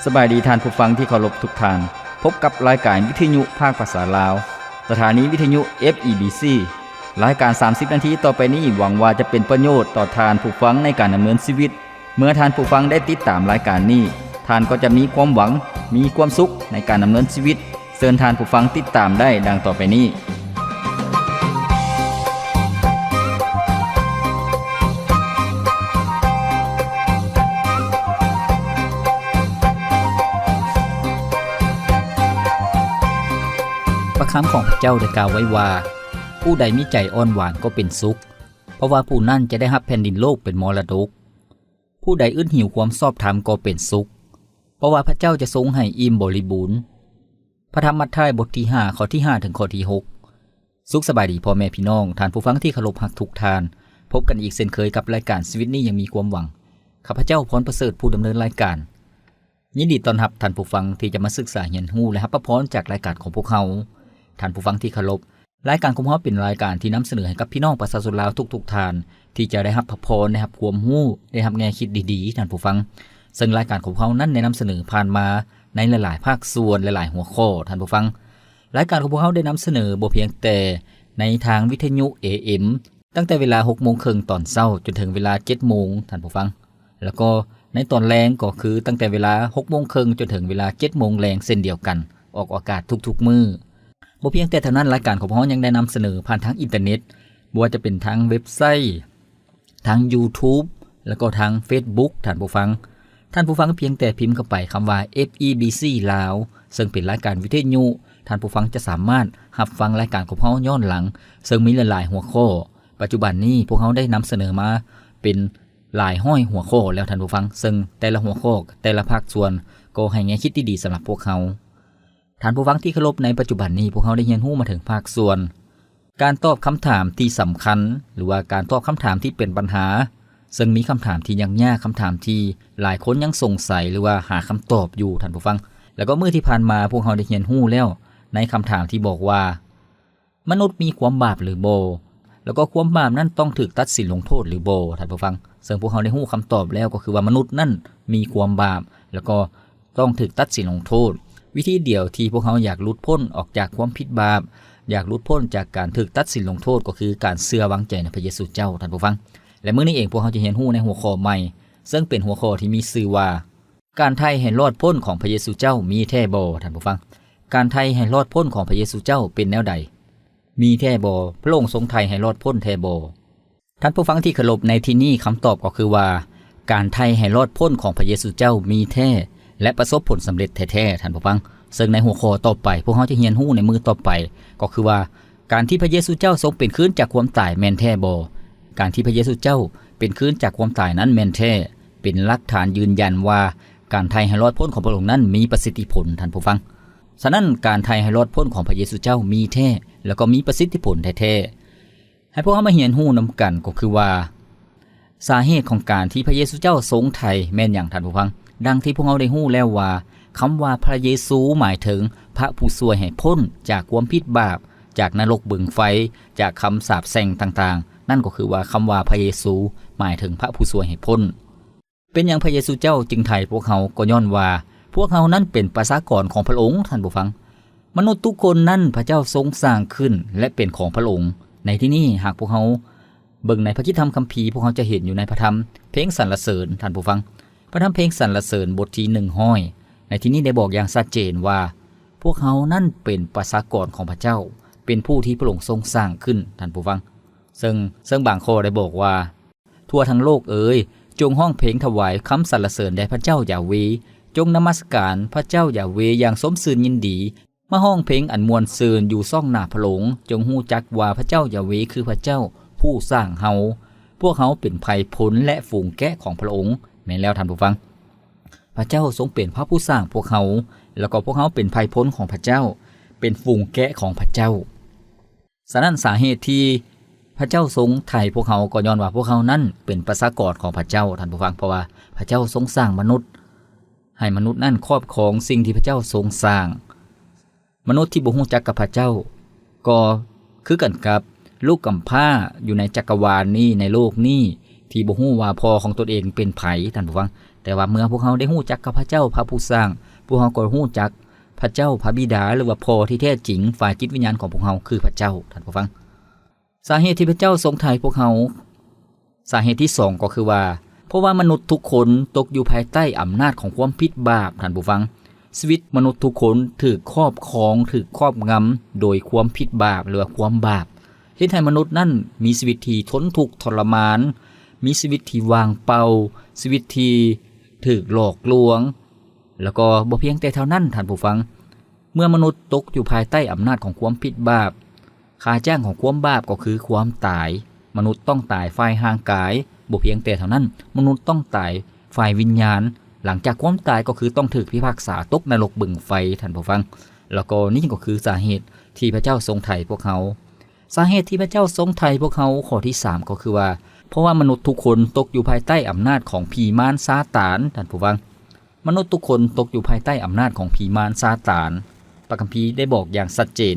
ສະບາຍດີທ່ານຜູ້ຟັງທີ່ເຄົາລົບທຸກທ່ານ. ພົບກັບລາຍການວິທະຍຸພາກພາສາລາວ, ສະຖານີວິທະຍຸ ເອັຟ ອີ ບີ ຊີ. ລາຍການສາມສິບນາທີຕໍ່ໄປນີ້ ຫວັງວ່າຈະເປັນປະໂຫຍດຕໍ່ທ່ານຜູ້ຟັງໃນການດຳເນີນຊີວິດ. ເມື່ອທ່ານຜູ້ຟັງໄດ້ຕິດຕາມລາຍການນີ້, ທ່ານກໍຈະມີຄວາມຫວັງ, ມີຄວາມສຸກໃນການດຳເນີນຊີວິດ. ເຊີນທ່ານຜູ້ຟັງຕິດຕາມໄດ້ດັ່ງຕໍ່ໄປນີ້. ພະຄຳຂອງພະເຈົ້າໄດ້ກ່າວໄວ້ວ່າ, ຜູ້ໃດມີໃຈອ່ອນຫວານກໍເປັນສຸກ, ເພາະວ່າຜູ້ນັ້ນຈະໄດ້ຮັບແຜ່ນດິນໂລກເປັນມໍລະດົກ. ຜູ້ໃດອຶດຫິວຄວາມຊອບທຳກໍເປັນສຸກ, ເພາະວ່າພະເຈົ້າຈະຊົງໃຫ້ອີ່ມບໍລິບູນ. ພະທຳມັດທາຍ ບົດທີຫ້າ ຂໍ້ທີຫ້າ ເຖິງຂໍ້ທີຫົກ. ສຸກສະບາຍດີພໍ່ແມ່ພີ່ນ້ອງ, ທ່ານຜູ້ຟັງທີ່ເຄົາລົບຮັກທຸກທ່ານ. ພົບກັນອີກເຊັ່ນເຄີຍກັບລາຍການຊີວິດນີ້ຍັງມີຄວາມຫວັງ. ຂ້າພະເຈົ້າ ພອນປະເສີດ ຜູ້ດຳເນີນລາຍການ. ຍິນດີຕ້ອນຮັບທ່ານຜູ້ຟັງທີ່ຈະມາສຶກສາຮຽນຮູ້ ແລະ ຮັບພະພອນຈາກລາຍການຂອງພວກເຮົາ. ທ່ານຜູ້ຟັງທີ່ເຄົາລົບ, ລາຍການຂອງເຮົາເປັນລາຍການທີ່ນຳສະເໜີໃຫ້ກັບພີ່ນ້ອງປະຊາຊົນລາວທຸກໆທ່ານ ທີ່ຈະໄດ້ຮັບພະພອນ, ໄດ້ຮັບຄວາມຮູ້, ໄດ້ຮັບແງ່ຄິດດີໆ ທ່ານຜູ້ຟັງ. ເຊິ່ງລາຍການຂອງເຮົານັ້ນໄດ້ນຳສະເໜີຜ່ານມາໃນຫຼາຍໆພາກສ່ວນ, ຫຼາຍໆຫົວຂໍ້, ທ່ານຜູ້ຟັງ. ລາຍການຂອງພວກເຮົາໄດ້ນຳສະເໜີບໍ່ພຽງແຕ່ໃນທາງວິທະຍຸ ເອເອັມ ຕັ້ງແຕ່ເວລາຫົກໂມງເຄິ່ງຕອນເຊົ້າຈົນເຖິງເວລາເຈັດໂມງ, ທ່ານຜູ້ຟັງ. ແລ້ວກໍໃນຕອນແລງກໍຄືຕັ້ງແຕ່ເວລາຫົກໂມງເຄິ່ງຈົນເຖິງເວລາເຈັດໂມງແລງເຊັ່ນດຽວກັນ, ອອກອາກາດທຸກໆມື້. ບໍ່ພຽງແຕ່ເທົ່ານັ້ນ, ລາຍການຂອງພວກເຮົາຍັງໄດ້ນຳສະເໜີຜ່ານທາງອິນເຕີເນັດ, ບໍ່ວ່າຈະເປັນທາງເວັບໄຊ, ທາງຢູທູບ ແລ້ວກໍທາງເຟສບຸກ, ທ່ານຜູ້ຟັງ. ທ່ານຜູ້ຟັງພຽງແຕ່ພິມເຂົ້າໄປຄຳວ່າ ເອັຟ ອີ ບີ ຊີ ລາວ, ເຊິ່ງເປັນລາຍການວິທະຍຸ, ທ່ານຜູ້ຟັງຈະສາມາດຮັບຟັງລາຍການຂອງເຮົາຍ້ອນຫຼັງ, ເຊິ່ງມີຫຼາຍໆຫົວຂໍ້. ປັດຈຸບັນນີ້ພວກເຮົາໄດ້ນຳສະເໜີມາເປັນຫຼາຍຮ້ອຍຫົວຂໍ້ແລ້ວ, ທ່ານຜູ້ຟັງ, ເຊິ່ງແຕ່ລະຫົວຂໍ້, ແຕ່ລະພາກສ່ວນກໍໃຫ້ແງ່ຄິດທີ່ດີສຳລັບພວກເຮົາ. ທ່ານຜູ້ຟັງທີ່ເຄົາລົບ, ໃນປັດຈຸບັນນີ້ພວກເຮົາໄດ້ຮຽນຮູ້ມາເຖິງພາກສ່ວນການຕອບຄຳຖາມທີ່ສຳຄັນ ຫຼືວ່າການຕອບຄຳຖາມທີ່ເປັນບັນຫາ, ເຊິ່ງມີຄຳຖາມທີ່ຍາກໆ, ຄຳຖາມທີ່ຫຼາຍຄົນຍັງສົງໄສ ຫຼືວ່າຫາຄຳຕອບຢູ່, ທ່ານຜູ້ຟັງ. ແລ້ວກໍມື້ທີ່ຜ່ານມາພວກເຮົາໄດ້ຮຽນຮູ້ແລ້ວໃນຄຳຖາມທີ່ບອກວ່າ ມະນຸດມີຄວາມບາບຫຼືບໍ່? ແລ້ວກໍຄວາມບາບນັ້ນຕ້ອງຖືກຕັດສິນລົງໂທດຫຼືບໍ່, ທ່ານຜູ້ຟັງ? ເຊິ່ງພວກເຮົາໄດ້ຮູ້ຄຳຕອບແລ້ວ, ກໍຄືວ່າມະນຸດນັ້ນມີຄວາມບາບ ແລ້ວກໍຕ້ອງຖືກຕັດສິນລົງໂທດ. ວິທີດຽວທີ່ພວກເຮົາຢາກຫຼຸດພົ້ນອອກຈາກຄວາມຜິດບາບ, ຢາກຫຼຸດພົ້ນຈາກການຖືກຕັດສິນລົງໂທດ, ກໍຄືການເຊື່ອວາງໃຈໃນພະເຢຊູເຈົ້າ, ທ່ານຜູ້ຟັງ. ແລະ ມື້ນີ້ເອງພວກເຮົາຈະຮຽນຮູ້ໃນຫົວຂໍ້ໃໝ່, ເຊິ່ງເປັນຫົວຂໍ້ທີ່ມີຊື່ວ່າ ການໄຖ່ໃຫ້ລອດພົ້ນຂອງພະເຢຊູເຈົ້າມີແທ້ບໍ່? ທ່ານຜູ້ຟັງ, ການໄຖ່ໃຫ້ລອດພົ້ນຂອງພະເຢຊູເຈົ້າເປັນແນວໃດ? ມີແທ້ບໍ່? ພະອົງຊົງໄຖ່ໃຫ້ລອດພົ້ນແທ້ບໍ່? ທ່ານຜູ້ຟັງທີ່ເຄົາລົບ, ໃນທີ່ນີ້ຄຳຕອບກໍຄືວ່າ ການໄຖ່ໃຫ້ລອດພົ້ນຂອງພະເຢຊູເຈົ້າມີແທ້ ແລະ ປະສົບຜົນສຳເລັດແທ້ໆ, ທ່ານຜູ້ຟັງ. ເຊິ່ງໃນຫົວຂໍ້ຕໍ່ໄປ ພວກເຮົາຈະຮຽນຮູ້ໃນມື້ຕໍ່ໄປ ກໍຄືວ່າ ການທີ່ພະເຢຊູເຈົ້າຊົງເປັນຄືນຈາກຄວາມຕາຍແມ່ນແທ້ບໍ່? ການທີ່ພະເຢຊູເຈົ້າເປັນຄືນຈາກຄວາມຕາຍນັ້ນແມ່ນແທ້, ເປັນຫຼັກຖານຢືນຢັນວ່າການໄຖ່ໃຫ້ລອດພົ້ນຂອງພະອົງນັ້ນມີປະສິດທິຜົນ, ທ່ານຜູ້ຟັງ. ສະນັ້ນ, ການໄຖ່ໃຫ້ລອດພົ້ນຂອງພະເຢຊູເຈົ້າມີແທ້ ແລ້ວກໍມີປະສິດທິຜົນແທ້ໆ. ໃຫ້ພວກເຮົາມາຮຽນຮູ້ນຳກັນກໍຄືວ່າ ສາເຫດຂອງການທີ່ພະເຢຊູເຈົ້າຊົງໄຖ່ແມ່ນຫຍັງ, ທ່ານຜູ້ຟັງ? ດັ່ງທີ່ພວກເຮົາໄດ້ຮູ້ແລ້ວວ່າ ຄຳວ່າພະເຢຊູໝາຍເຖິງພະຜູ້ຊ່ວຍໃຫ້ພົ້ນຈາກຄວາມຜິດບາບ, ຈາກນະລົກບຶງໄຟ, ຈາກຄຳສາບແຊ່ງຕ່າງໆ. ນັ້ນກໍຄືວ່າຄຳວ່າພະເຢຊູໝາຍເຖິງພະຜູ້ຊ່ວຍໃຫ້ພົ້ນ. ເປັນຫຍັງພະເຢຊູເຈົ້າຈຶ່ງໄຖ່ພວກເຮົາ? ກໍຍ້ອນວ່າພວກເຮົານັ້ນເປັນປະຊາກອນຂອງພະອົງ, ທ່ານຜູ້ຟັງ. ມະນຸດທຸກຄົນນັ້ນພະເຈົ້າຊົງສ້າງຂຶ້ນ ແລະ ເປັນຂອງພະອົງ. ໃນທີ່ນີ້, ຫາກພວກເຮົາເບິ່ງໃນພະຄຣິສຕະທຳຄຳພີ, ພວກເຮົາຈະເຫັນຢູ່ໃນພະທຳເພງສັນລະເສີນ, ທ່ານຜູ້ຟັງ. ພະທຳເພງສັນລະເສີນບົດທີໜຶ່ງຮ້ອຍ ໃນທີ່ນີ້ໄດ້ບອກຢ່າງຊັດເຈນວ່າ ພວກເຮົານັ້ນເປັນປະຊາກອນຂອງພະເຈົ້າ, ເປັນຜູ້ທີ່ພະອົງຊົງສ້າງຂຶ້ນ, ທ່ານຜູ້ຟັງ. ເຊິ່ງ, ເຊິ່ງບາງຂໍ້ໄດ້ບອກວ່າ ທົ່ວທັງໂລກເອີຍ, ຈົ່ງຮ້ອງເພງຖວາຍຄຳສັນລະເສີນແດ່ພະເຈົ້າຢາເວ, ຈົ່ງນະມັດສະການພະເຈົ້າຢາເວຢ່າງຊົມຊື່ນຍິນດີ, ມາຮ້ອງເພງອັນມ່ວນຊື່ນຢູ່ຊ່ອງໜ້າພະອົງ, ຈົ່ງຮູ້ຈັກວ່າພະເຈົ້າຢາເວຄືພະເຈົ້າຜູ້ສ້າງເຮົາ. ພວກເຮົາເປັນໄພພົນ ແລະ ຝູງແກະຂອງພະອົງ. ແມ່ນແລ້ວທ່ານຜູ້ຟັງ, ພະເຈົ້າຊົງເປັນພະຜູ້ສ້າງພວກເຮົາ, ແລ້ວກໍພວກເຮົາເປັນໄພພົນຂອງພະເຈົ້າ, ເປັນຝູງແກະຂອງພະເຈົ້າ. ສະນັ້ນ, ສາເຫດທີ່ພະເຈົ້າຊົງໄຖ່ພວກເຮົາ ກໍຍ້ອນວ່າພວກເຮົານັ້ນເປັນປະຊາກອນຂອງພະເຈົ້າ, ທ່ານຜູ້ຟັງ, ເພາະວ່າພະເຈົ້າຊົງສ້າງມະນຸດ ໃຫ້ມະນຸດນັ້ນຄອບຄອງສິ່ງທີ່ພະເຈົ້າຊົງສ້າງ. ມະນຸດທີ່ບໍ່ຮູ້ຈັກກັບພະເຈົ້າ ກໍຄືກັນກັບລູກກຳພ້າຢູ່ໃນຈັກກະວານນີ້, ໃນໂລກນີ້, ທີ່ບໍ່ຮູ້ວ່າພໍ່ຂອງຕົນເອງເປັນໃຜ, ທ່ານຜູ້ຟັງ. ແຕ່ວ່າເມື່ອພວກເຮົາໄດ້ຮູ້ຈັກກັບພະເຈົ້າພະຜູ້ສ້າງ, ພວກເຮົາກໍຮູ້ຈັກພະເຈົ້າພະບິດາ ຫຼືວ່າພໍ່ທີ່ແທ້ຈິງ, ຝ່າຍຈິດວິນຍານຂອງພວກເຮົາຄືພະເຈົ້າ, ທ່ານຜູ້ຟັງ. ສາເຫດທີ່ພະເຈົ້າຊົງໄຖ່ພວກເຮົາ, ສາເຫດທີສອງກໍຄືວ່າ ເພາະວ່າມະນຸດທຸກຄົນຕົກຢູ່ພາຍໃຕ້ອຳນາດຂອງຄວາມຜິດບາບ, ທ່ານຜູ້ຟັງ. ຊີວິດມະນຸດທຸກຄົນຖືກຄອບຄອງ, ຖືກຄອບງຳໂດຍຄວາມຜິດບາບ ຫຼືວ່າຄວາມບາບ, ເຮັດໃຫ້ມະນຸດນັ້ນມີຊີວິດທີ່ທົນທຸກທໍລະມານ, ມີຊີວິດທີ່ວ່າງເປົ່າ, ຊີວິດທີ່ຖືກຫຼອກລວງ. ແລ້ວກໍບໍ່ພຽງແຕ່ເທົ່ານັ້ນ, ທ່ານຜູ້ຟັງ, ເມື່ອມະນຸດຕົກຢູ່ພາຍໃຕ້ອຳນາດຂອງຄວາມຜິດບາບ, ຄ່າຈ້າງຂອງຄວາມບາບກໍຄືຄວາມຕາຍ. ມະນຸດຕ້ອງຕາຍຝ່າຍຮ່າງກາຍ. ບໍ່ພຽງແຕ່ເທົ່ານັ້ນ, ມະນຸດຕ້ອງຕາຍຝ່າຍວິນຍານ. ຫຼັງຈາກຄວາມຕາຍກໍຄືຕ້ອງຖືກພິພາກສາຕົກນະລົກບຶງໄຟ, ທ່ານຜູ້ຟັງ. ແລ້ວກໍນີ້ກໍຄືສາເຫດທີ່ພະເຈົ້າຊົງໄຖ່ພວກເຮົາ. ສາເຫດທີ່ພະເຈົ້າຊົງໄຖ່ພວກເຮົາຂໍ້ທີສາມກໍຄືວ່າ ເພາະວ່າມະນຸດທຸກຄົນຕົກຢູ່ພາຍໃຕ້ອຳນາດຂອງຜີມານຊາຕານ, ທ່ານຜູ້ຟັງ. ມະນຸດທຸກຄົນຕົກຢູ່ພາຍໃຕ້ອຳນາດຂອງຜີມານຊາຕານ. ພະຄຳພີໄດ້ບອກຢ່າງຊັດເຈນ,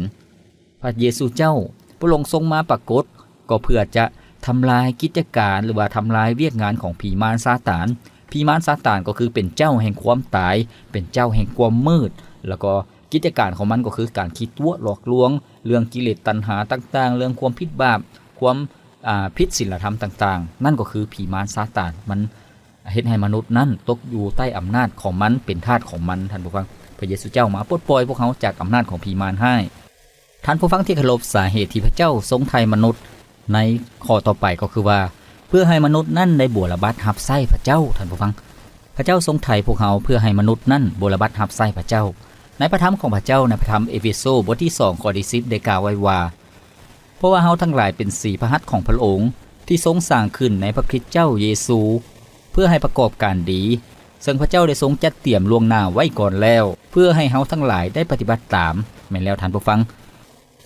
ພະເຢຊູເຈົ້າ, ພະອົງຊົງມາປາກົດ ກໍເພື່ອຈະທຳລາຍກິດຈະການ ຫຼືວ່າທຳລາຍວຽກງານຂອງຜີມານຊາຕານ. ຜີມານຊາຕານກໍຄືເປັນເຈົ້າແຫ່ງຄວາມຕາຍ, ເປັນເຈົ້າແຫ່ງຄວາມມືດ, ແລ້ວກໍກິດຈະການຂອງມັນກໍຄືການຂີ້ຕົວະຫຼອກລວງ, ເລື່ອງກິເລດຕັນຫາຕ່າງໆ, ເລື່ອງຄວາມຜິດບາບ, ຄວາມ, ອາ, ຜິດສິນລະທຳຕ່າງໆ. ນັ້ນກໍຄືຜີມານຊາຕານ. ມັນ ເຮັດໃຫ້ມະນຸດນັ້ນຕົກຢູ່ໃຕ້ອຳນາດຂອງມັນ, ເປັນທາດຂອງມັນ, ທ່ານຜູ້ຟັງ. ພະເຢຊູເຈົ້າມາປົດປ່ອຍພວກເຮົາຈາກອຳນາດຂອງຜີມານຮ້າຍ. ທ່ານຜູ້ຟັງທີ່ເຄົາລົບ, ສາເຫດທີ່ພະເຈົ້າຊົງໄຖ່ມະນຸດໃນຂໍ້ຕໍ່ໄປກໍຄືວ່າ ເພື່ອໃຫ້ມະນຸດນັ້ນໄດ້ບົວລະບັດຮັບໃຊ້ພະເຈົ້າ, ທ່ານຜູ້ຟັງ. ພະເຈົ້າຊົງໄຖ່ພວກເຮົາເພື່ອໃຫ້ມະນຸດນັ້ນບົວລະບັດຮັບໃຊ້ພະເຈົ້າ. ໃນພະທຳຂອງພະເຈົ້າ, ໃນພະທຳເອເຟໂຊ ບົດທີສອງ ຂໍ້ທີສິບ ໄດ້ກ່າວໄວ້ວ່າ ເພາະວ່າເຮົາທັງຫຼາຍເປັນສີພະຫັດຂອງພະອົງ ທີ່ຊົງສ້າງຂຶ້ນໃນພະຄຣິດເຈົ້າເຢຊູ ເພື່ອໃຫ້ປະກອບການດີ ເຊິ່ງພະເຈົ້າໄດ້ຊົງຈັດຕຽມລ່ວງໜ້າໄວ້ກ່ອນແລ້ວ ເພື່ອໃຫ້ເຮົາທັງຫຼາຍໄດ້ປະຕິບັດຕາມ. ແມ່ນແລ້ວທ່ານຜູ້ຟັງ,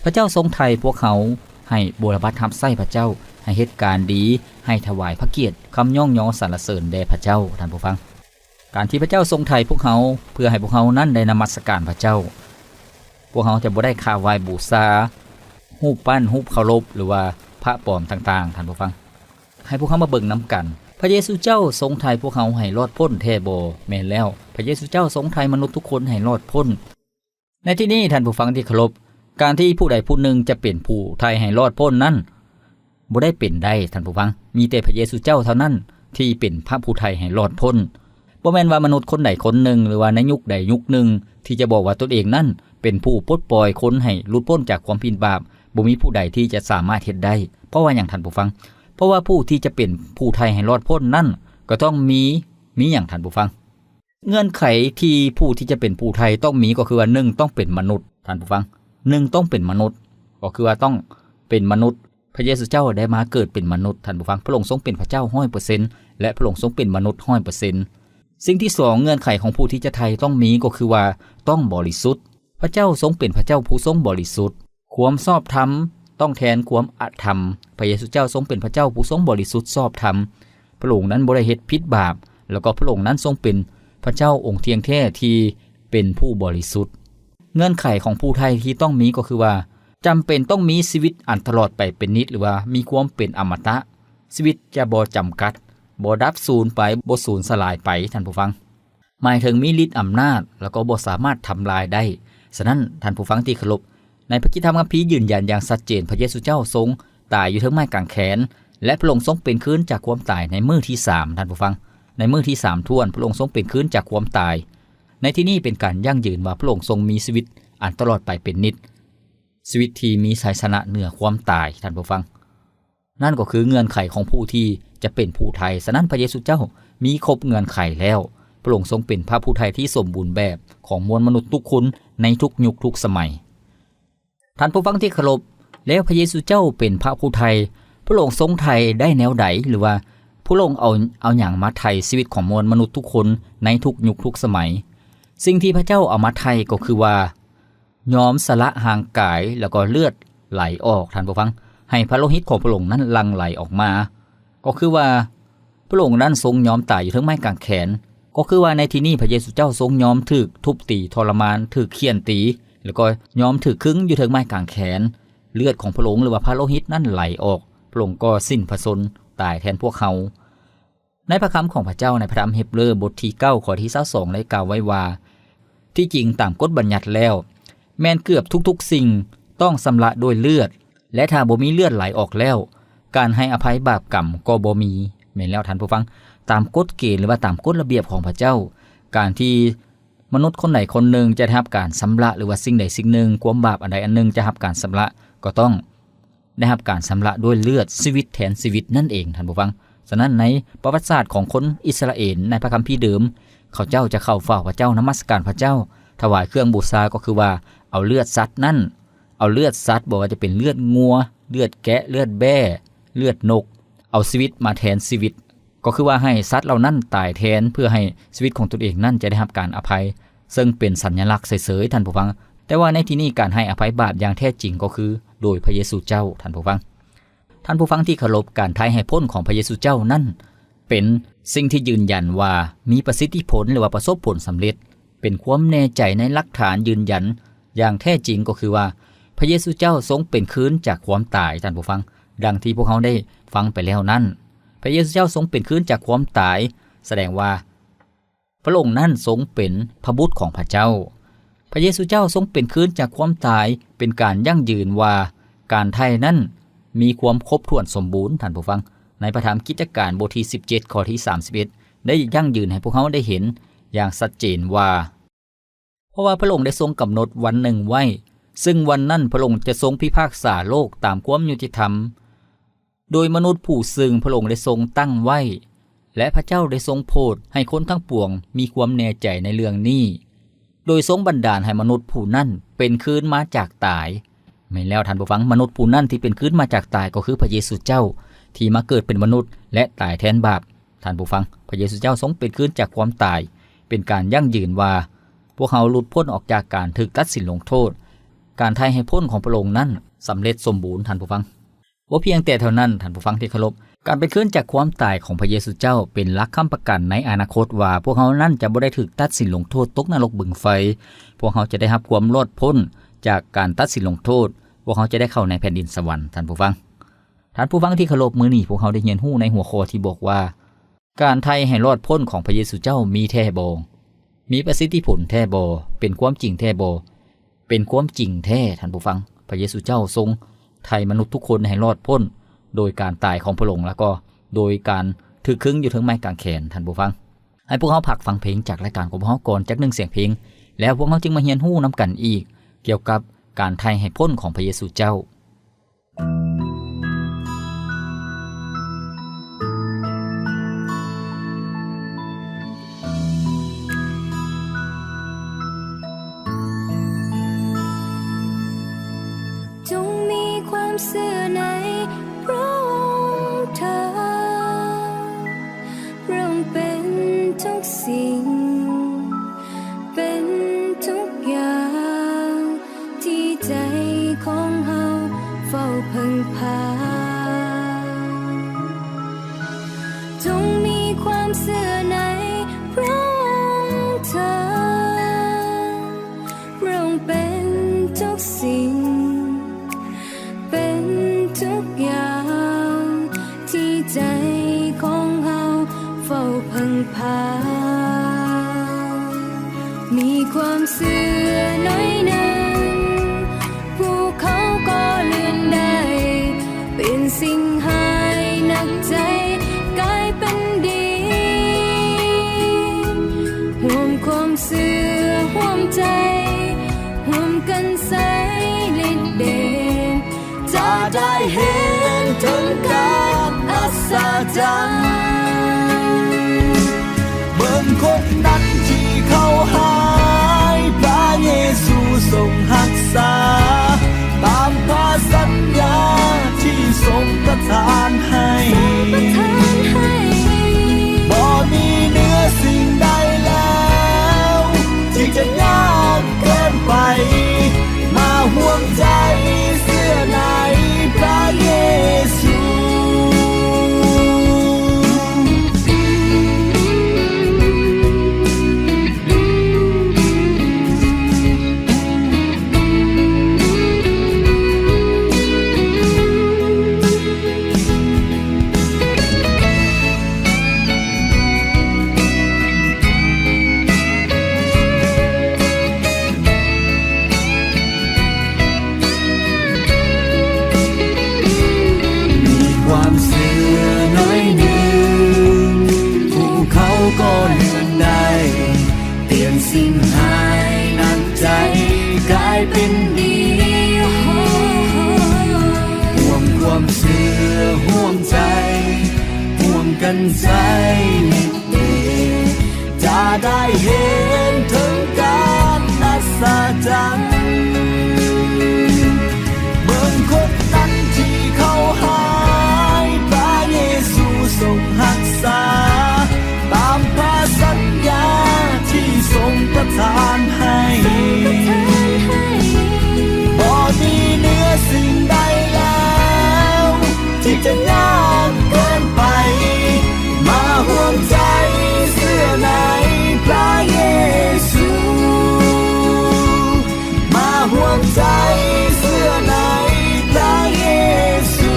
ພະເຈົ້າຊົງໄຖ່ພວກເຮົາໃຫ້ບົວລະບັດຮັບໃຊ້ພະເຈົ້າ, ໃຫ້ເຮັດການດີ, ໃຫ້ຖວາຍພະກຽດ, ຄຳຍ້ອງຍໍສັນລະເສີນແດ່ພະເຈົ້າ, ທ່ານຜູ້ຟັງ. ການທີ່ພະເຈົ້າຊົງໄຖ່ພວກເຮົາ ເພື່ອໃຫ້ພວກເຮົານັ້ນໄດ້ນະມັດສະການພະເຈົ້າ. ພວກເຮົາຈະບໍ່ໄດ້ຄາບໄຫວ້ບູຊາຮູບປັ້ນ, ຮູບເຄົາລົບ ຫຼືວ່າພະປອມຕ່າງໆ, ທ່ານຜູ້ຟັງ. ໃຫ້ພວກເຮົາມາເບິ່ງນຳກັນ, ພະເຢຊູເຈົ້າຊົງໄຖ່ພວກເຮົາໃຫ້ລອດພົ້ນແທ້ບໍ່? ແມ່ນແລ້ວ, ພະເຢຊູເຈົ້າຊົງໄຖ່ມະນຸດທຸກຄົນໃຫ້ລອດພົ້ນ. ໃນທີ່ນີ້, ທ່ານຜູ້ຟັງທີ່ເຄົາລົບ, ການທີ່ຜູ້ໃດຜູ້ໜຶ່ງຈະເປັນຜູ້ໄຖ່ໃຫ້ລອດພົ້ນນັ້ນ ບໍ່ໄດ້ເປັນໄດ້, ທ່ານຜູ້ຟັງ. ມີແຕ່ພະເຢຊູເຈົ້າເທົ່ານັ້ນທີ່ເປັນພະຜູ້ໄຖ່ໃຫ້ລອດພົ້ນ. ບໍ່ແມ່ນວ່າມະນຸດຄົນໃດຄົນໜຶ່ງ ຫຼືວ່າໃນຍຸກໃດຍຸກໜຶ່ງ ທີ່ຈະບອກວ່າຕົນເອງນັ້ນເປັນຜູ້ປົດປ່ອຍຄົນໃຫ້ຫຼຸດພົ້ນຈາກຄວາມຜິດບາບ. ບໍ່ມີຜູ້ໃດທີ່ຈະສາມາດເຮັດໄດ້. ເພາະວ່າຫຍັງ, ທ່ານຜູ້ຟັງ? ເພາະວ່າຜູ້ທີ່ຈະເປັນຜູ້ໄຖ່ໃຫ້ລອດພົ້ນນັ້ນ ກໍຕ້ອງມີ, ມີຫຍັງ, ທ່ານຜູ້ຟັງ? ເງື່ອນໄຂທີ່ຜູ້ທີ່ຈະເປັນຜູ້ໄຖ່ຕ້ອງມີກໍຄືວ່າ ໜຶ່ງ ຕ້ອງເປັນມະນຸດ, ທ່ານຜູ້ຟັງ. ໜຶ່ງ ຕ້ອງເປັນມະນຸດ, ກໍຄືວ່າຕ້ອງເປັນມະນຸດ. ພະເຢຊູເຈົ້າໄດ້ມາເກີດເປັນມະນຸດ, ທ່ານຜູ້ຟັງ. ພະອົງຊົງເປັນພະເຈົ້າຮ້ອຍເປີເຊັນ ແລະ ພະອົງຊົງເປັນມະນຸດຮ້ອຍເປີເຊັນ. ສິ່ງທີສອງ, ເງື່ອນໄຂຂອງຜູ້ທີ່ຈະໄຖ່ຕ້ອງມີກໍຄືວ່າຕ້ອງບໍລິສຸດ. ພະເຈົ້າຊົງເປັນພະເຈົ້າຜູ້ຊົງບໍລິສຸດ. ຄວາມຊອບທຳຕ້ອງແທນຄວາມອະທຳ. ພະເຢຊູເຈົ້າຊົງເປັນພະເຈົ້າຜູ້ຊົງບໍລິສຸດຊອບທຳ. ພະອົງນັ້ນບໍ່ໄດ້ເຮັດຜິດບາບ, ແລ້ວກໍພະອົງນັ້ນຊົງເປັນພະເຈົ້າອົງທ່ຽງແທ້ທີ່ເປັນຜູ້ບໍລິສຸດ. ເງື່ອນໄຂຂອງຜູ້ໄຖ່ທີ່ຕ້ອງມີກໍຄືວ່າ ຈຳເປັນຕ້ອງມີຊີວິດອັນຕະຫຼອດໄປເປັນນິດ ຫຼືວ່າມີຄວາມເປັນອະມະຕະ. ຊີວິດຈະບໍ່ຈຳກັດ, ບໍ່ດັບສູນໄປ, ບໍ່ສູນສະຫຼາຍໄປ, ທ່ານຜູ້ຟັງ. ໝາຍເຖິງມີລິດອຳນາດ ແລ້ວກໍບໍ່ສາມາດທຳລາຍໄດ້. ສະນັ້ນ, ທ່ານຜູ້ຟັງທີ່ເຄົາລົບ, ໃນພະກິດທຳຄຳພີຢືນຢັນຢ່າງຊັດເຈນ, ພະເຢຊູເຈົ້າຊົງຕາຍຢູ່ເທິງໄມ້ກາງແຂນ ແລະ ພະອົງຊົງເປັນຄືນຈາກຄວາມຕາຍໃນມື້ທີສາມ, ທ່ານຜູ້ຟັງ. ໃນມື້ທີສາມຖ້ວນ, ພະອົງຊົງເປັນຄືນຈາກຄວາມຕາຍ. ໃນທີ່ນີ້ເປັນການຢັ້ງຢືນວ່າພະອົງຊົງມີຊີວິດອັນຕະຫຼອດໄປເປັນນິດ, ຊີວິດທີ່ມີໄຊຊະນະເໜືອຄວາມຕາຍ, ທ່ານຜູ້ຟັງ. ນັ້ນກໍຄືເງື່ອນໄຂຂອງຜູ້ທີ່ຈະເປັນຜູ້ໄຖ່. ສະນັ້ນ ພະເຢຊູເຈົ້າມີຄົບເງື່ອນໄຂແລ້ວ. ພະອົງຊົງເປັນພະຜູ້ໄຖ່ທີ່ສົມບູນແບບຂອງມວນມະນຸດທຸກຄົນໃນທຸກຍຸກທຸກສະໄໝ. ທ່ານຜູ້ຟັງທີ່ເຄົາລົບ, ແລ້ວພະເຢຊູເຈົ້າເປັນພະຜູ້ໄຖ່, ພະອົງຊົງໄຖ່ໄດ້ແນວໃດ? ຫຼືວ່າ ພະອົງເອົາ, ເອົາຫຍັງມາໄຖ່ຊີວິດຂອງມວນມະນຸດທຸກຄົນໃນທຸກຍຸກທຸກສະໄໝ? ສິ່ງທີ່ພະເຈົ້າເອົາມາໄຖ່ກໍຄືວ່າ ຍອມສະຫຼະຮ່າງກາຍ ແລ້ວກໍເລືອດໄຫຼອອກ, ທ່ານຜູ້ຟັງ, ໃຫ້ພະໂລຫິດຂອງພະອົງນັ້ນຫຼັ່ງໄຫຼອອກມາ. ກໍຄືວ່າ ພະອົງນັ້ນຊົງຍອມຕາຍຢູ່ເທິງໄມ້ກາງແຂນ. ກໍຄືວ່າໃນທີ່ນີ້ພະເຢຊູເຈົ້າຊົງຍອມຖືກທຸບຕີທໍລະມານ, ຖືກຂ້ຽນຕີ, ແລ້ວກໍຍອມຖືກຄຶງຢູ່ເທິງໄມ້ກາງແຂນ. ເລືອດຂອງພະອົງ ຫຼືວ່າພະໂລຫິດນັ້ນໄຫຼອອກ. ພະອົງກໍສິ້ນພະຊົນ ຕາຍແທນພວກເຮົາ. ໃນພະຄຳຂອງພະເຈົ້າ ໃນພະທຳເຮັບເຣີບົດທີເກົ້າ ຂໍ້ທີຊາວສອງ ໄດ້ກ່າວໄວ້ວ່າ ທີ່ຈິງຕາມກົດບັນຍັດແລ້ວ ແມ່ນເກືອບທຸກໆສິ່ງຕ້ອງຊຳລະດ້ວຍເລືອດ ແລະ ຖ້າບໍ່ມີເລືອດໄຫຼອອກແລ້ວ ການໃຫ້ອະໄພບາບກຳກໍບໍ່ມີ. ແມ່ນແລ້ວທ່ານຜູ້ຟັງ, ຕາມກົດເກນ ຫຼືວ່າຕາມກົດລະບຽບຂອງພະເຈົ້າ, ການທີ່ມະນຸດຄົນໃດຄົນໜຶ່ງຈະໄດ້ຮັບການຊຳລະ ຫຼືວ່າສິ່ງໃດສິ່ງໜຶ່ງ, ຄວາມບາບອັນໃດອັນໜຶ່ງຈະຮັບການຊຳລະ ກໍຕ້ອງ ໄດ້ຮັບການຊຳລະດ້ວຍເລືອດ, ຊີວິດແທນຊີວິດນັ້ນເອງ, ທ່ານຜູ້ຟັງ. ສະນັ້ນ, ໃນປະຫວັດສາດຂອງຄົນອິດສະຣາເອນໃນພະຄຳພີເດີມ, ເຂົາເຈົ້າຈະເຂົ້າເຝົ້າພະເຈົ້າ, ນະມັດສະການພະເຈົ້າ, ຖວາຍເຄື່ອງບູຊາ, ກໍຄືວ່າເອົາເລືອດສັດນັ້ນ, ເອົາເລືອດສັດ, ບໍ່ວ່າຈະເປັນເລືອດງົວ, ເລືອດແກະ, ເລືອດແບ້, ເລືອດນົກ, ເອົາຊີວິດມາແທນຊີວິດ. ກໍຄືວ່າໃຫ້ສັດເຫຼົ່ານັ້ນຕາຍແທນ ເພື່ອໃຫ້ຊີວິດຂອງຕົນເອງນັ້ນຈະໄດ້ຮັບການອະໄພ, ເຊິ່ງເປັນສັນຍະລັກເສີຍໆ, ທ່ານຜູ້ຟັງ. ແຕ່ວ່າໃນທີ່ນີ້ ການໃຫ້ອະໄພບາບຢ່າງແທ້ຈິງກໍຄືໂດຍພະເຢຊູເຈົ້າ, ທ່ານຜູ້ຟັງ. ທ່ານຜູ້ຟັງທີ່ເຄົາລົບ, ການໄຖ່ໄຫ້ພົ້ນຂອງພະເຢຊູເຈົ້ານັ້ນ ເປັນສິ່ງທີ່ຢືນຢັນວ່າມີປະສິດທິຜົນ ຫຼືວ່າປະສົບຜົນສຳເລັດ, ເປັນຄວາມແນ່ໃຈໃນຫຼັກຖານຢືນຢັນຢ່າງແທ້ຈິງ ກໍຄືວ່າ ພະເຢຊູເຈົ້າຊົງເປັນຄືນຈາກຄວາມຕາຍ, ທ່ານຜູ້ຟັງ. ດັ່ງທີ່ພວກເຮົາໄດ້ຟັງໄປແລ້ວນັ້ນ, ພະເຢຊູເຈົ້າຊົງເປັນຄືນຈາກຄວາມຕາຍ, ສະແດງວ່າພະອົງນັ້ນຊົງເປັນພະບຸດຂອງພະເຈົ້າ. ພະເຢຊູເຈົ້າຊົງເປັນຄືນຈາກຄວາມຕາຍ, ເປັນການຢັ້ງຢືນວ່າການໄຖ່ນັ້ນມີຄວາມຄົບຖ້ວນສົມບູນ, ທ່ານຜູ້ຟັງ. ໃນພະທຳກິດຈະການບົດທີສິບເຈັດ ຂໍ້ທີສາມສິບເອັດ ໄດ້ຢັ້ງຢືນໃຫ້ພວກເຮົາໄດ້ເຫັນຢ່າງຊັດເຈນວ່າ ເພາະວ່າພະອົງໄດ້ຊົງກຳນົດວັນໜຶ່ງໄວ້, ເຊິ່ງວັນນັ້ນພະອົງຈະຊົງພິພາກສາໂລກຕາມຄວາມຍຸຕິທຳ ໂດຍມະນຸດຜູ້ເຊິ່ງພະອົງໄດ້ຊົງຕັ້ງໄວ້, ແລະ ພະເຈົ້າໄດ້ຊົງໂຜດໃຫ້ຄົນທັງປວງມີຄວາມແນ່ໃຈໃນເລື່ອງນີ້, ໂດຍຊົງບັນດານໃຫ້ມະນຸດຜູ້ນັ້ນເປັນຄືນມາຈາກຕາຍ. ແມ່ນແລ້ວທ່ານຜູ້ຟັງ, ມະນຸດຜູ້ນັ້ນທີ່ເປັນຄືນມາຈາກຕາຍກໍຄືພະເຢຊູເຈົ້າ ທີ່ມາເກີດເປັນມະນຸດ ແລະ ຕາຍແທນບາບ. ທ່ານຜູ້ຟັງ, ພະເຢຊູເຈົ້າຊົງເປັນຄືນຈາກຄວາມຕາຍ, ເປັນການຢັ້ງຢືນວ່າພວກເຮົາຫຼຸດພົ້ນອອກຈາກການຖືກຕັດສິນລົງໂທດ. ການໄຖ່ໄຫ້ພົ້ນຂອງພະອົງນັ້ນສຳເລັດສົມບູນ, ທ່ານຜູ້ຟັງ. ບໍ່ພຽງແຕ່ເທົ່ານັ້ນ, ທ່ານຜູ້ຟັງທີ່ເຄົາລົບ, ການເປັນຄືນຈາກຄວາມຕາຍຂອງພະເຢຊູເຈົ້າເປັນຫຼັກຄ້ຳປະກັນໃນອະນາຄົດວ່າ ພວກເຮົານັ້ນຈະບໍ່ໄດ້ຖືກຕັດສິນລົງໂທດຕົກນະລົກບຶງໄຟ, ພວກເຮົາຈະໄດ້ຮັບຄວາມລອດພົ້ນຈາກການຕັດສິນລົງໂທດ, ພວກເຮົາຈະໄດ້ເຂົ້າໃນແຜ່ນດິນສະຫວັນ, ທ່ານຜູ້ຟັງ. ທ່ານຜູ້ຟັງທີ່ເຄົາລົບ, ມື້ນີ້ພວກເຮົາໄດ້ຮຽນຮູ້ໃນຫົວຂໍ້ທີ່ບອກວ່າ ການໄຖ່ໃຫ້ລອດພົ້ນຂອງພະເຢຊູເຈົ້າມີແທ້ບໍ່? ມີປະສິດທິຜົນແທ້ບໍ່? ເປັນຄວາມຈິງແທ້ບໍ່? ເປັນຄວາມຈິງແທ້, ທ່ານຜູ້ຟັງ. ພະເຢຊູເຈົ້າຊົງໄຖ່ມະນຸດທຸກຄົນໃຫ້ລອດພົ້ນໂດຍການຕາຍຂອງພະອົງ ແລ້ວກໍໂດຍການຖືກຄຶງຢູ່ເທິງໄມ້ກາງແຂນ, ທ່ານຜູ້ຟັງ. ໃຫ້ພວກເຮົາພັກຟັງເພງຈາກລາຍການຂອງພວກເຮົາກ່ອນຈັກໜຶ່ງສຽງເພງ, ແລ້ວພວກເຮົາຈຶ່ງມາຮຽນຮູ້ນຳກັນອີກກ່ຽວກັບການໄຖ່ໃຫ້ພົ້ນຂອງພະເຢຊູເຈົ້າ. ຈົ່ງມີຄວາມເຊື່ອໃນພຣະອົງເທີ້ນ. ພຣະອົງເປັນທຸກສິ່ງ, ເປັນທຸກຢ່າງທີ່ໃຈຂອງເຮົາເຝົ້າເພິ່ງພາ. ຈົ່ງມີຄວາມເຊື່ອໃນພຣະອົງເທີ້ນ. ພຣະອົງເປັນທຸກສິ່ງ, ເປັນທຸກຢ່າງທີ່ໃຈຂອງເຮົາເຝົ້າເພິ່ງພາ. ມີຄວາມເຊື່ອໜ້ອຍໜຶ່ງ, ພວກເຂົາກໍເລື່ອນໄດ້, ເປັນສິ່ງຫາຍໜັກໃຈກາຍເປັນດີ. ຮ່ວມຄວາມເຊື່ອຮ່ວມໃຈ, ຮ່ວມກັນໃຊ້ລິດເດດ, ຈະໄດ້ເຫັນເຖິງການອັດສະຈັນ. ເບິ່ງຄົນນັ້ນທີ່ເຂົາຫາຍ, ພຣະເຢຊູຊົງຮັກສາ, ຕາມພຣະສັນຍາທີ່ຊົງປະທານໃຫ້. ບໍ່ມີເໜືອສິ່ງໃດແລ້ວ ທີ່ຈະຍາກເກີນໄປ, ມ ຈະໄດ້ເຫັນເຖິງການອັດສະຈັນ ເບິ່ງຄົນນັ້ນທີ່ເຂົາຫາຍ ພະເຢຊູຊົງຮັກສາ ຕາມພະສັນຍາທີ່ຊົງປະທານໃຫ້. ບໍ່ມີເໜືອສິ່ງໃດແລ້ວ ທີ່ຈະຍາກເກີນໄປ ມາຮ່ວມໃຈເຊື່ອໃນພະເຢຊູ ມາຮ່ວມໃຈເຊື່ອໃນພະເຢຊູ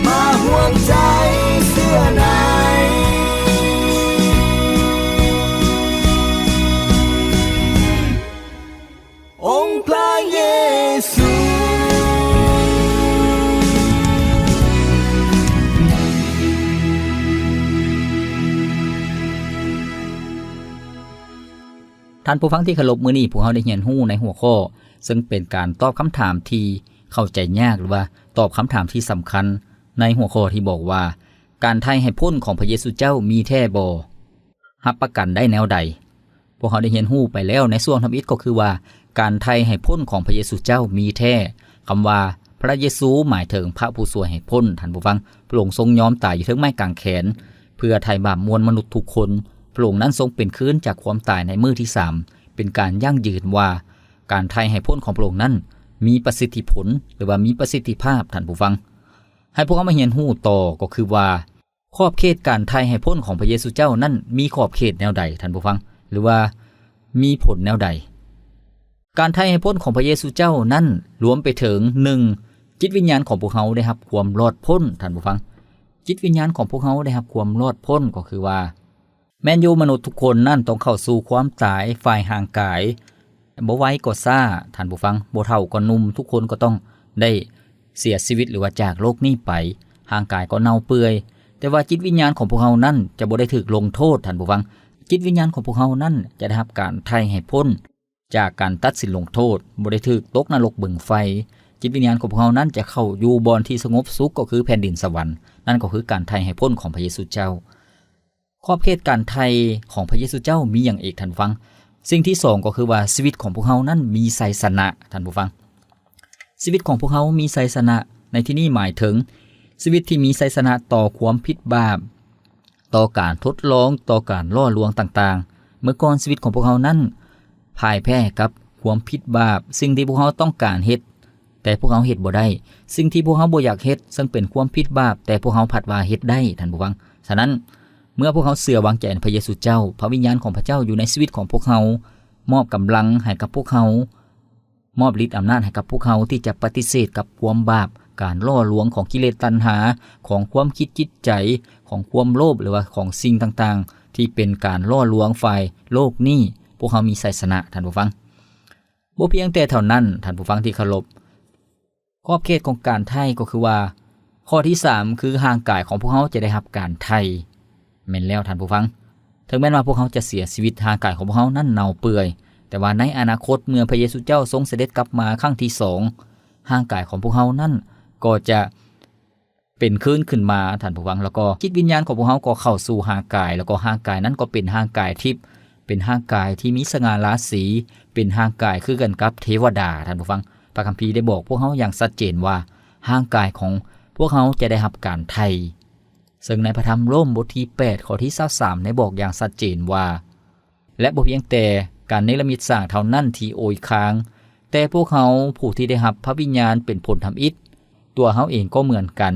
ມາຮ່ວມໃຈເຊື່ອໃນ ອົງພະເຢຊູ. ທ່ານຜູ້ຟັງທີ່ເຄົາລົບ, ມື້ນີ້ພວກເຮົາໄດ້ຮຽນຮູ້ໃນຫົວຂໍ້ ເຊິ່ງເປັນການຕອບຄຳຖາມທີ່ເຂົ້າໃຈຍາກ ຫຼືວ່າຕອບຄຳຖາມທີ່ສຳຄັນ ໃນຫົວຂໍ້ທີ່ບອກວ່າ ການໄຖ່ໃຫ້ພົ້ນຂອງພະເຢຊູເຈົ້າມີແທ້ບໍ່? ຮັບປະກັນໄດ້ແນວໃດ? ພວກເຮົາໄດ້ຮຽນຮູ້ໄປແລ້ວໃນຊ່ວງທຳອິດ ກໍຄືວ່າ ການໄຖ່ໃຫ້ພົ້ນຂອງພະເຢຊູເຈົ້າມີແທ້. ຄຳວ່າພະເຢຊູໝາຍເຖິງພະຜູ້ຊ່ວຍໃຫ້ພົ້ນ, ທ່ານຜູ້ຟັງ, ພະອົງຊົງຍອມຕາຍຢູ່ເທິງໄມ້ກາງແຂນ ເພື່ອໄຖ່ບາບມວນມະນຸດທຸກຄົນ. ພະອົງນັ້ນຊົງເປັນຄືນຈາກຄວາມຕາຍໃນມື້ທີສາມ, ເປັນການຢັ້ງຢືນວ່າ ການໄຖ່ໃຫ້ພົ້ນຂອງພະອົງນັ້ນມີປະສິດທິຜົນ ຫຼືວ່າມີປະສິດທິພາບ, ທ່ານຜູ້ຟັງ. ໃຫ້ພວກເຮົາມາຮຽນຮູ້ຕໍ່ ກໍຄືວ່າ ຂອບເຂດການໄຖ່ໃຫ້ພົ້ນຂອງພະເຢຊູເຈົ້ານັ້ນມີຂອບເຂດແນວໃດ, ທ່ານຜູ້ຟັງ, ຫຼືວ່າມີຜົນແນວໃດ? ການໄຖ່ໃຫ້ພົ້ນຂອງພະເຢຊູເຈົ້ານັ້ນລວມໄປເຖິງ ໜຶ່ງ ຈິດວິນຍານຂອງພວກເຮົາໄດ້ຮັບຄວາມລອດພົ້ນ, ທ່ານຜູ້ຟັງ. ຈິດວິນຍານຂອງພວກເຮົາໄດ້ຮັບຄວາມລອດພົ້ນ ກໍຄືວ່າ ແມ່ນຢູ່ ມະນຸດທຸກຄົນນັ້ນຕ້ອງເຂົ້າສູ່ຄວາມຕາຍຝ່າຍຮ່າງກາຍ, ບໍ່ໄວກໍຊ້າ, ທ່ານຜູ້ຟັງ, ບໍ່ເຖົ້າກໍໜຸ່ມ, ທຸກຄົນກໍຕ້ອງໄດ້ເສຍຊີວິດ ຫຼືວ່າຈາກໂລກນີ້ໄປ, ຮ່າງກາຍກໍເນົ່າເປື່ອຍ. ແຕ່ວ່າຈິດວິນຍານຂອງພວກເຮົານັ້ນຈະບໍ່ໄດ້ຖືກລົງໂທດ, ທ່ານຜູ້ຟັງ. ຈິດວິນຍານຂອງພວກເຮົານັ້ນຈະໄດ້ຮັບການໄຖ່ໃຫ້ພົ້ນຈາກການຕັດສິນລົງໂທດ, ບໍ່ໄດ້ຖືກຕົກນະລົກບຶງໄຟ. ຈິດວິນຍານຂອງພວກເຮົານັ້ນຈະເຂົ້າຢູ່ບ່ອນທີ່ສະຫງົບສຸກ, ກໍຄືແຜ່ນດິນສະຫວັນ. ນັ້ນກໍຄືການໄຖ່ໄຫ້ພົ້ນຂອງພະເຢຊູເຈົ້າ. ຂອບເຂດການໄຖ່ຂອງພະເຢຊູເຈົ້າມີຫຍັງອີກ, ທ່ານຜູ້ຟັງ? ສິ່ງທີສອງ ກໍຄືວ່າຊີວິດຂອງພວກເຮົານັ້ນມີໄຊຊະນະ, ທ່ານຜູ້ຟັງ. ຊີວິດຂອງພວກເຮົາມີໄຊຊະນະໃນທີ່ນີ້ໝາຍເຖິງຊີວິດທີ່ມີໄຊຊະນະຕໍ່ຄວາມຜິດບາບ, ຕໍ່ການທົດລອງ, ຕໍ່ການຫຼໍ່ລວງຕ່າງໆ. ເມື່ອກ່ອນຊີວິດຂອງພວກເຮົານັ້ນ ພ່າຍແພ້ໃຫ້ກັບຄວາມຜິດບາບ, ສິ່ງທີ່ພວກເຮົາຕ້ອງການເຮັດ ແຕ່ພວກເຮົາເຮັດບໍ່ໄດ້, ສິ່ງທີ່ພວກເຮົາບໍ່ຢາກເຮັດ ເຊິ່ງເປັນຄວາມຜິດບາບ ແຕ່ພວກເຮົາພັດວ່າເຮັດໄດ້, ທ່ານຜູ້ຟັງ. ສະນັ້ນ ເມື່ອພວກເຮົາເຊື່ອວາງໃຈໃນພະເຢຊູເຈົ້າ, ພະວິນຍານຂອງພະເຈົ້າຢູ່ໃນຊີວິດຂອງພວກເຮົາ, ມອບກຳລັງໃຫ້ກັບພວກເຮົາ, ມອບລິດອຳນາດໃຫ້ກັບພວກເຮົາທີ່ຈະປະຕິເສດກັບຄວາມບາບ, ການຫຼໍ່ລວງຂອງກິເລດຕັນຫາ, ຂອງຄວາມຄິດຈິດໃຈ, ຂອງຄວາມໂລບ ຫຼືວ່າຂອງສິ່ງຕ່າງໆທີ່ເປັນການຫຼໍ່ລວງຝ່າຍໂລກນີ້, ພວກເຮົາມີໄຊຊະນະ, ທ່ານຜູ້ຟັງ. ບໍ່ພຽງແຕ່ເທົ່ານັ້ນ, ທ່ານຜູ້ຟັງທີ່ເຄົາລົບ, ຂອບເຂດຂອງການໄຖ່ກໍຄືວ່າ ຂໍ້ທີສາມ ຄືຮ່າງກາຍຂອງພວກເຮົາຈະໄດ້ຮັບການໄຖ່. ແມ່ນແລ້ວ, ທ່ານຜູ້ຟັງ, ເຖິງແມ່ນວ່າພວກເຮົາຈະເສຍຊີວິດ, ຮ່າງກາຍຂອງພວກເຮົານັ້ນເນົ່າເປື່ອຍ, ແຕ່ວ່າໃນອະນາຄົດ ເມື່ອພະເຢຊູເຈົ້າຊົງສະເດັດກັບມາຄັ້ງທີສອງ, ຮ່າງກາຍຂອງພວກເຮົານັ້ນກໍຈະ ເປັນຄືນຂຶ້ນມາ, ທ່ານຜູ້ຟັງ, ແລ້ວກໍຈິດວິນຍານຂອງພວກເຮົາກໍເຂົ້າສູ່ຮ່າງກາຍ, ແລ້ວກໍຮ່າງກາຍນັ້ນກໍເປັນຮ່າງກາຍທິບ, ເປັນຮ່າງກາຍທີ່ມີສະຫງ່າລາສີ, ເປັນຮ່າງກາຍຄືກັນກັບເທວະດາ, ທ່ານຜູ້ຟັງ. ພະຄຳພີໄດ້ບອກພວກເຮົາຢ່າງຊັດເຈນວ່າ ຮ່າງກາຍຂອງພວກເຮົາຈະໄດ້ຮັບການໄຖ່. ເຊິ່ງໃນພະທຳໂລມບົດທີແປດ ຂໍ້ທີຊາວສາມ ໄດ້ບອກຢ່າງຊັດເຈນວ່າ ແລະ ບໍ່ພຽງແຕ່ການເນລະມິດສ້າງເທົ່ານັ້ນທີ່ໂອຍຄາງ, ແຕ່ພວກເຮົາຜູ້ທີ່ໄດ້ຮັບພະວິນຍານເປັນຜົນທຳອິດ, ຕົວເຮົາເອງກໍເໝືອນກັນ,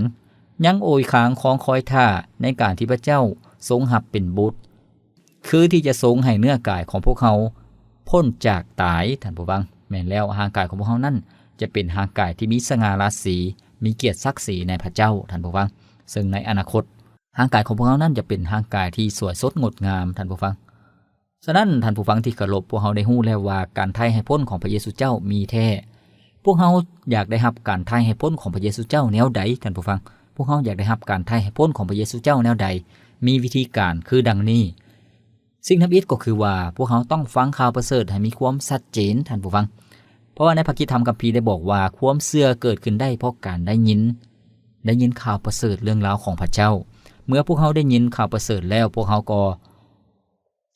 ຍັງໂອຍຄາງຄອງຄອຍຖ້າໃນການທີ່ພະເຈົ້າຊົງຮັບເປັນບຸດ, ຄືທີ່ຈະຊົງໃຫ້ເນື້ອກາຍຂອງພວກເຮົາພົ້ນຈາກຕາຍ, ທ່ານຜູ້ຟັງ. ແມ່ນແລ້ວ, ຮ່າງກາຍຂອງພວກເຮົານັ້ນຈະເປັນຮ່າງກາຍທີ່ມີສະຫງ່າລາສີ, ມີກຽດສັກສີໃນພະເຈົ້າ, ທ່ານຜູ້ຟັງ. ເຊິ່ງໃນອະນາຄົດ, ຮ່າງກາຍຂອງພວກເຮົານັ້ນຈະເປັນຮ່າງກາຍທີ່ສວຍສົດງົດງາມ, ທ່ານຜູ້ຟັງ. ສະນັ້ນ, ທ່ານຜູ້ຟັງທີ່ເຄົາລົບ, ພວກເຮົາໄດ້ຮູ້ແລ້ວວ່າການໄຖ່ໃຫ້ພົ້ນຂອງພະເຢຊູເຈົ້າມີແທ້. ພວກເຮົາຢາກໄດ້ຮັບການໄຖ່ໃຫ້ພົ້ນຂອງພະເຢຊູເຈົ້າແນວໃດ, ທ່ານຜູ້ຟັງ? ພວກເຮົາຢາກໄດ້ຮັບການໄຖ່ໃຫ້ພົ້ນຂອງພະເຢຊູເຈົ້າແນວໃດ? ມີວິທີການຄືດັ່ງນີ້. ສິ່ງທຳອິດກໍຄືວ່າ ພວກເຮົາຕ້ອງຟັງຂ່າວປະເສີດໃຫ້ມີຄວາມຊັດເຈນ, ທ່ານຜູ້ຟັງ. ເພາະວ່າໃນພະຄຣິສຕະທຳຄຳພີໄດ້ບອກວ່າ ຄວາມເຊື່ອເກີດຂຶ້ນໄດ້ເພາະການໄດ້ຍິນ. ໄດ້ຍິນຂ່າວປະເສີດເລື່ອງລາວຂອງພະເຈົ້າ. ເມື່ອພວກເຮົາໄດ້ຍິນຂ່າວປະເສີດແລ້ວ, ພວກເຮົາກໍ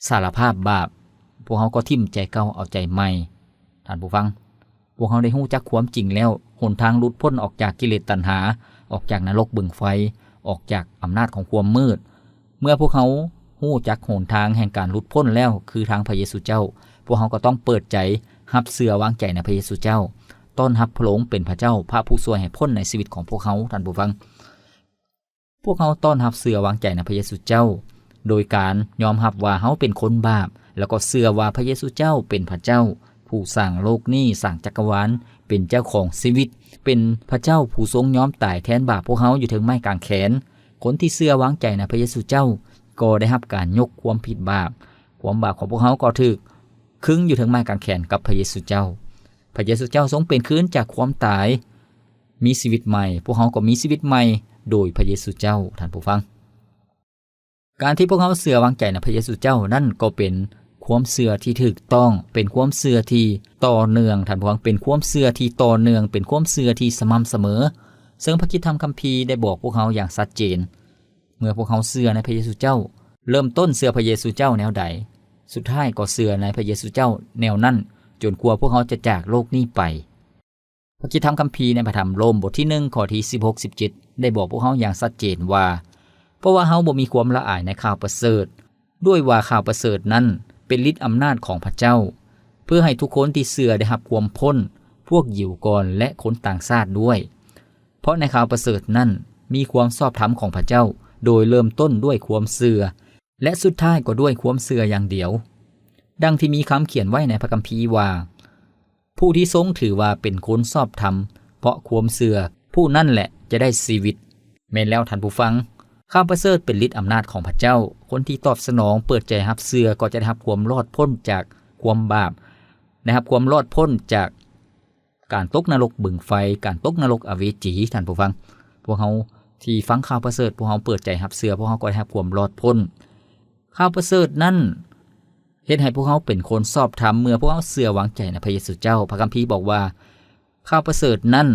ສາລະພາບບາບ, ພວກເຮົາກໍຖິ້ມໃຈເກົ່າເອົາໃຈໃໝ່. ທ່ານຜູ້ຟັງ, ພວກເຮົາໄດ້ຮູ້ຈັກຄວາມຈິງແລ້ວ, ຫົນທາງຫຼຸດພົ້ນອອກຈາກກິເລດຕັນຫາ, ອອກຈາກນະລົກບຶງໄຟ, ອອກຈາກອຳນາດຂອງຄວາມມືດ. ເມື່ອພວກເຮົາຮູ້ຈັກຫົນທາງແຫ່ງການຫຼຸດພົ້ນແລ້ວ, ຄືທາງພະເຢຊູເຈົ້າ, ພວກເຮົາກໍຕ້ອງເປີດໃຈຮັບເຊື່ອວາງໃຈໃນພະເຢຊູເຈົ້າ, ຕ້ອນຮັບພະອົງເປັນພະເຈົ້າ, ພະຜູ້ຊ່ວຍໃຫ້ພົ້ນໃນຊີວິດຂອງພວກເຮົາ. ທ່ານຜູ້ຟັງ, ພວກເຮົາຕ້ອນຮັບເຊື່ອວາງໃຈໃນພະເຢຊູເຈົ້າ ໂດຍການຍອມຮັບວ່າເຮົາເປັນຄົນບາບ, ແລ້ວກໍເຊື່ອວ່າພະເຢຊູເຈົ້າເປັນພະເຈົ້າ ຜູ້ສ້າງໂລກນີ້, ສ້າງຈັກກະວານ, ເປັນເຈົ້າຂອງຊີວິດ, ເປັນພະເຈົ້າຜູ້ຊົງຍອມຕາຍແທນບາບພວກເຮົາຢູ່ເທິງໄມ້ກາງແຂນ. ຄົນທີ່ເຊື່ອວາງໃຈໃນພະເຢຊູເຈົ້າກໍໄດ້ຮັບການຍົກຄວາມຜິດບາບ. ຄວາມບາບຂອງພວກເຮົາກໍຖືກຄຶງຢູ່ເທິງໄມ້ກາງແຂນກັບພະເຢຊູເຈົ້າ. ພະເຢຊູເຈົ້າຊົງເປັນຄືນຈາກຄວາມຕາຍ, ມີຊີວິດໃໝ່, ພວກເຮົາກໍມີຊີວິດໃໝ່ໂດຍພະເຢຊູເຈົ້າ. ທ່ານຜູ້ຟັງ, ການທີ່ພວກເຮົາເຊື່ອວາງໃຈໃນພະເຢຊູເຈົ້ານັ້ນກໍເປັນຄວາມເຊື່ອທີ່ຖືກຕ້ອງ, ເປັນຄວາມເຊື່ອທີ່ຕໍ່ເນື່ອງ. ທ່ານຜູ້ຟັງ, ເປັນຄວາມເຊື່ອທີ່ຕໍ່ເນື່ອງ, ເປັນຄວາມເຊື່ອທີ່ສະໝ່ຳສະເໝີ. ເຊິ່ງພະຄຣິສຕະທຳຄຳພີໄດ້ບອກພວກເຮົາຢ່າງຊັດເຈນ, ເມື່ອພວກເຮົາເຊື່ອໃນພະເຢຊູເຈົ້າ, ເລີ່ມຕົ້ນເຊື່ອພະເຢຊູເຈົ້າແນວໃດ, ສຸດທ້າຍກໍເຊື່ອໃນພະເຢຊູເຈົ້າແນວນັ້ນ, ຈົນກວ່າພວກເຮົາຈະຈາກໂລກນີ້ໄປ. ພະຄຣິສຕະທຳຄຳພີໃນພະທຳໂລມ ບົດທີໜຶ່ງ ຂໍ້ທີສິບຫົກ ສິບເຈັດ ໄດ້ບອກພວກເຮົາຢ່າງຊັດເຈນວ່າ, ເພາະວ່າເຮົາບໍ່ມີຄວາມລະອາຍໃນຂ່າວປະເສີດ, ດ້ວຍວ່າຂ່າວປະເສີດນັ້ນເປັນລິດອຳນາດຂອງພະເຈົ້າ, ເພື່ອໃຫ້ທຸກຄົນທີ່ເຊື່ອໄດ້ຮັບຄວາມພົ້ນ, ພວກຢິວກ່ອນ ແລະ ຄົນຕ່າງຊາດດ້ວຍ. ເພາະໃນຂ່າວປະເສີດນັ້ນມີຄວາມຊອບທຳຂອງພະເຈົ້າ, ໂດຍເລີ່ມຕົ້ນດ້ວຍຄວາມເຊື່ອ ແລະ ສຸດທ້າຍກໍດ້ວຍຄວາມເຊື່ອຢ່າງດຽວ. ດັ່ງທີ່ມີຄຳຂຽນໄວ້ໃນພະຄຳພີວ່າ, ຜູ້ທີ່ຊົງຖືວ່າເປັນຄົນຊອບທຳເພາະຄວາມເຊື່ອ, ຜູ້ນັ້ນແຫຼະຈະໄດ້ຊີວິດ. ແມ່ນແລ້ວທ່ານຜູ້ຟັງ, ຂ່າວປະເສີດເປັນລິດອຳນາດຂອງພະເຈົ້າ. ຄົນທີ່ຕອບສະໜອງ, ເປີດໃຈຮັບເຊື່ອ ກໍຈະໄດ້ຮັບຄວາມລອດພົ້ນຈາກຄວາມບາບ, ໄດ້ຮັບຄວາມລອດພົ້ນຈາກການຕົກນະລົກບຶງໄຟ, ການຕົກນະລົກອະເວຈີ. ທ່ານຜູ້ຟັງ, ພວກເຮົາທີ່ຟັງຂ່າວປະເສີດ, ພວກເຮົາເປີດໃຈຮັບເຊື່ອ, ພວກເຮົາກໍໄດ້ຮັບຄວາມລອດພົ້ນ. ຂ່າວປະເສີດນັ້ນ ເຮັດໃຫ້ພວກເຮົາເປັນຄົນຊອບທຳເມື່ອພວກເຮົາເຊື່ອວາງໃຈໃນພະເຢຊູເຈົ້າ. ພະຄຳພີບອກວ່າ, ຂ່າວປະເສີດນັ້ນ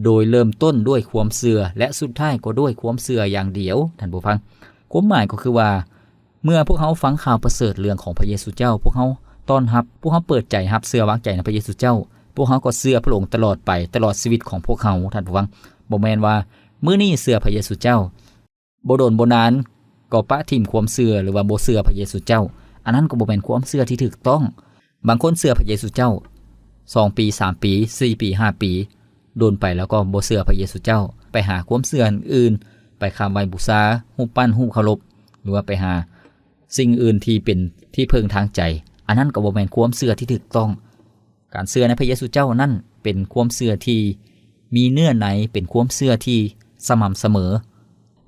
ໂດຍເລີ່ມຕົ້ນດ້ວຍຄວາມເຊື່ອ ແລະ ສຸດທ້າຍກໍດ້ວຍຄວາມເຊື່ອຢ່າງດຽວ. ທ່ານຜູ້ຟັງ, ຄວາມໝາຍກໍຄືວ່າ ເມື່ອພວກເຮົາຟັງຂ່າວປະເສີດເລື່ອງຂອງພະເຢຊູເຈົ້າ, ພວກເຮົາຕ້ອນຮັບ, ພວກເຮົາເປີດໃຈຮັບເຊື່ອວາງໃຈໃນພະເຢຊູເຈົ້າ, ພວກເຮົາກໍເຊື່ອພະອົງຕະຫຼອດໄປ, ຕະຫຼອດຊີວິດຂອງພວກເຮົາ. ທ່ານຜູ້ຟັງ, ບໍ່ແມ່ນວ່າມື້ນີ້ເຊື່ອພະເຢຊູເຈົ້າ, ບໍ່ດົນບໍ່ນານກໍປະຖິ້ມຄວາມເຊື່ອ ຫຼືວ່າບໍ່ເຊື່ອພະເຢຊູເຈົ້າ. ອັນນັ້ນກໍບໍ່ແມ່ນຄວາມເຊື່ອທີ່ຖືກຕ້ອງ. ບາງຄົນເຊື່ອພະເຢຊູເຈົ້າສອງປີ, ສາມປີ, ສີ່ປີ, ຫ້າປີ, ດົນໄປແລ້ວກໍບໍ່ເຊື່ອພະເຢຊູເຈົ້າ, ໄປຫາຄວາມເຊື່ອອື່ນ, ໄປຄາບໄຫວ້ບູຊາຮູບປັ້ນ, ຮູບເຄົາລົບ, ຫຼືວ່າໄປຫາສິ່ງອື່ນທີ່ເປັນທີ່ເພິ່ງທາງໃຈ. ອັນນັ້ນກໍບໍ່ແມ່ນຄວາມເຊື່ອທີ່ຖືກຕ້ອງ. ການເຊື່ອໃນພະເຢຊູເຈົ້ານັ້ນເປັນຄວາມເຊື່ອທີ່ມີເນື້ອໃນ, ເປັນຄວາມເຊື່ອທີ່ສະໝ່ຳສະເໝີ.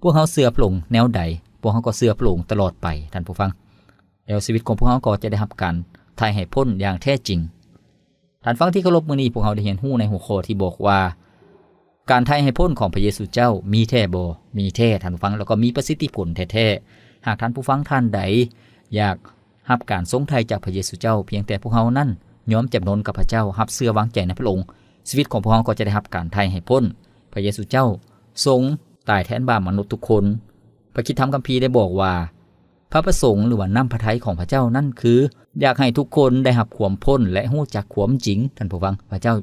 ພວກເຮົາເຊື່ອພະອົງແນວໃດ, ພວກເຮົາກໍເຊື່ອພະອົງຕະຫຼອດໄປ, ທ່ານຜູ້ຟັງ. ແລ້ວຊີວິດຂອງພວກເຮົາກໍຈະໄດ້ຮັບການໄຖ່ໃຫ້ພົ້ນຢ່າງແທ້ຈິງ. ທ່ານຟັງທີ່ເຄົາລົບ, ມື້ນີ້ພວກເຮົາໄດ້ຮຽນຮູ້ໃນຫົວຂໍ້ທີ່ບອກວ່າ, ການໄຖ່ໃຫ້ພົ້ນຂອງພະເຢຊູເຈົ້າມີແທ້ບໍ່? ມີແທ້, ທ່ານຟັງ, ແລ້ວກໍມີປະສິດທິຜົນແທ້ໆ. ຫາກທ່ານຜູ້ຟັງທ່ານໃດຢາກ ຮັບການຊົງໄຖ່ຈາກພະເຢຊູເຈົ້າ, ພຽງແຕ່ພວກເຮົານັ້ນຍອມຈຳນົນກັບພະເຈົ້າ, ຮັບເຊື່ອວາງໃຈໃນພະອົງ, ຊີວິດຂອງພວກເຮົາກໍຈະໄດ້ຮັບການໄຖ່ໃຫ້ພົ້ນ. ພະເຢຊູເຈົ້າຊົງຕາຍແທນບາບມະນຸດທຸກຄົນ. ພະຄຣິສຕະທຳຄຳພີໄດ້ບອກວ່າ, ພະປະສົງ ຫຼືວ່ານ້ຳພະໄທຂອງພະເຈົ້ານັ້ນຄື ຢາກໃຫ້ທຸກຄົນໄດ້ຮັບຄວາມພົ້ນ ແລະ ຮູ້ຈັກຄວາມຈິງ. ທ່ານຜູ້ຟັງ, ພະເຈົ້າ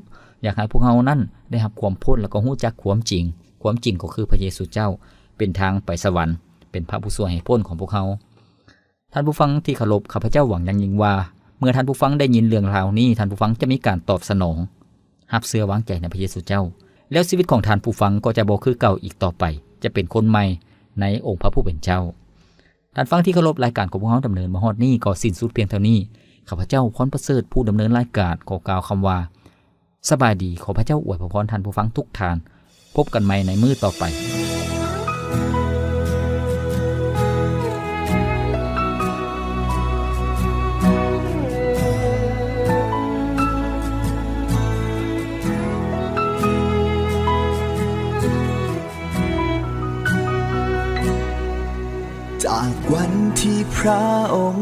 ຢາກໃຫ້ພວກເຮົານັ້ນໄດ້ຮັບຄວາມພົ້ນ ແລ້ວກໍຮູ້ຈັກຄວາມຈິງ. ຄວາມຈິງກໍຄືພະເຢຊູເຈົ້າເປັນທາງໄປສະຫວັນ, ເປັນພະຜູ້ຊ່ວຍໃຫ້ພົ້ນຂອງພວກເຮົາ. ທ່ານຜູ້ຟັງທີ່ເຄົາລົບ, ຂ້າພະເຈົ້າຫວັງຢ່າງຍິ່ງວ່າ ເມື່ອທ່ານຜູ້ຟັງໄດ້ຍິນເລື່ອງລາວນີ້, ທ່ານຜູ້ຟັງຈະມີການຕອບສະໜອງ, ຮັບເຊື່ອວາງໃຈໃນພະເຢຊູເຈົ້າ, ແລ້ວຊີວິດຂອງທ່ານຜູ້ຟັງກໍຈະບໍ່ຄືເກົ່າອີກຕໍ່ໄປ, ຈະເປັນຄົນໃໝ່ໃນອົງພະຜູ້ເປັນເຈົ້າ. ທ່ານຟັງທີ່ເຄົາລົບ, ລາຍການຂອງພວກເຮົາດຳເນີນມາຮອດນີ້ກໍສິ້ນສຸດພຽງເທົ່ານີ້. ຂ້າພະເຈົ້າ ພອນປະເສີດ, ຜູ້ດຳເນີນລາຍການ, ຂໍກ່າວຄຳວ່າ ສະບາຍດີ, ຂໍພະເຈົ້າອວຍພະພອນທ່ານຜູ້ຟັງທຸກທ່ານ. ພົບກັນໃໝ່ໃນມື້ຕໍ່ໄປ. ຈາກວັນທີ່ພຣະອົງ